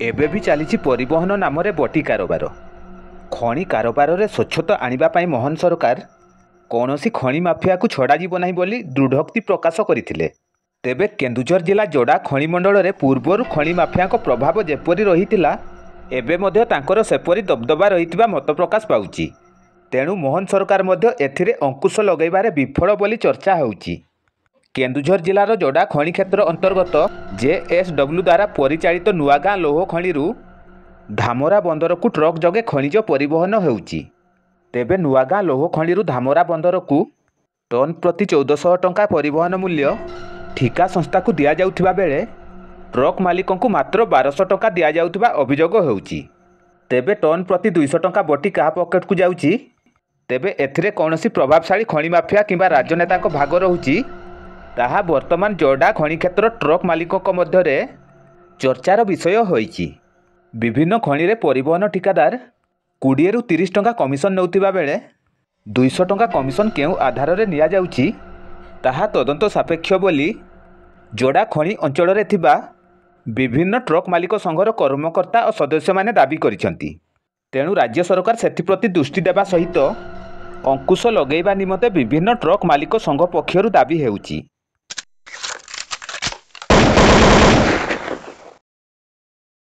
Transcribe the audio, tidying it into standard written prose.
ଏବେ ବି ଚାଲିଛି ପରିବହନ ନାମରେ ବଟି କାରବାର। ଖଣି କାରବାରରେ ସ୍ୱଚ୍ଛତା ଆଣିବା ପାଇଁ ମୋହନ ସରକାର କୌଣସି ଖଣି ମାଫିଆକୁ ଛଡ଼ାଯିବ ନାହିଁ ବୋଲି ଦୃଢ଼ୋକ୍ତି ପ୍ରକାଶ କରିଥିଲେ। ତେବେ କେନ୍ଦୁଝର ଜିଲ୍ଲା ଯୋଡ଼ା ଖଣି ମଣ୍ଡଳରେ ପୂର୍ବରୁ ଖଣି ମାଫିଆଙ୍କ ପ୍ରଭାବ ଯେପରି ରହିଥିଲା, ଏବେ ମଧ୍ୟ ତାଙ୍କର ସେପରି ଦବଦବା ରହିଥିବା ମତ ପ୍ରକାଶ ପାଉଛି। ତେଣୁ ମୋହନ ସରକାର ମଧ୍ୟ ଏଥିରେ ଅଙ୍କୁଶ ଲଗାଇବାରେ ବିଫଳ ବୋଲି ଚର୍ଚ୍ଚା ହେଉଛି। କେନ୍ଦୁଝର ଜିଲ୍ଲାର ଯୋଡ଼ା ଖଣି କ୍ଷେତ୍ର ଅନ୍ତର୍ଗତ ଜେଏସ୍ଡବ୍ଲ୍ୟୁ ଦ୍ୱାରା ପରିଚାଳିତ ନୂଆଗାଁ ଲୌହ ଖଣିରୁ ଧାମରା ବନ୍ଦରକୁ ଟ୍ରକ୍ ଯୋଗେ ଖଣିଜ ପରିବହନ ହେଉଛି। ତେବେ ନୂଆଗାଁ ଲୌହ ଖଣିରୁ ଧାମରା ବନ୍ଦରକୁ ଟନ୍ ପ୍ରତି 1400 ଟଙ୍କା ପରିବହନ ମୂଲ୍ୟ ଠିକା ସଂସ୍ଥାକୁ ଦିଆଯାଉଥିବା ବେଳେ ଟ୍ରକ୍ ମାଲିକଙ୍କୁ ମାତ୍ର 1200 ଟଙ୍କା ଦିଆଯାଉଥିବା ଅଭିଯୋଗ ହେଉଛି। ତେବେ ଟନ୍ ପ୍ରତି 200 ଟଙ୍କା ବଟି କାହା ପକେଟକୁ ଯାଉଛି? ତେବେ ଏଥିରେ କୌଣସି ପ୍ରଭାବଶାଳୀ ଖଣି ମାଫିଆ କିମ୍ବା ରାଜନେତାଙ୍କ ଭାଗ ରହୁଛି, ତାହା ବର୍ତ୍ତମାନ ଯୋଡ଼ା ଖଣି କ୍ଷେତ୍ର ଟ୍ରକ୍ ମାଲିକଙ୍କ ମଧ୍ୟରେ ଚର୍ଚ୍ଚାର ବିଷୟ ହୋଇଛି। ବିଭିନ୍ନ ଖଣିରେ ପରିବହନ ଠିକାଦାର 20ରୁ 30 ଟଙ୍କା କମିଶନ ନେଉଥିବା ବେଳେ 200 ଟଙ୍କା କମିଶନ କେଉଁ ଆଧାରରେ ନିଆଯାଉଛି, ତାହା ତଦନ୍ତ ସାପେକ୍ଷ ବୋଲି ଯୋଡ଼ା ଖଣି ଅଞ୍ଚଳରେ ଥିବା ବିଭିନ୍ନ ଟ୍ରକ୍ ମାଲିକ ସଂଘର କର୍ମକର୍ତ୍ତା ଓ ସଦସ୍ୟମାନେ ଦାବି କରିଛନ୍ତି। ତେଣୁ ରାଜ୍ୟ ସରକାର ସେଥିପ୍ରତି ଦୃଷ୍ଟି ଦେବା ସହିତ ଅଙ୍କୁଶ ଲଗାଇବା ନିମନ୍ତେ ବିଭିନ୍ନ ଟ୍ରକ୍ ମାଲିକ ସଂଘ ପକ୍ଷରୁ ଦାବି ହେଉଛି।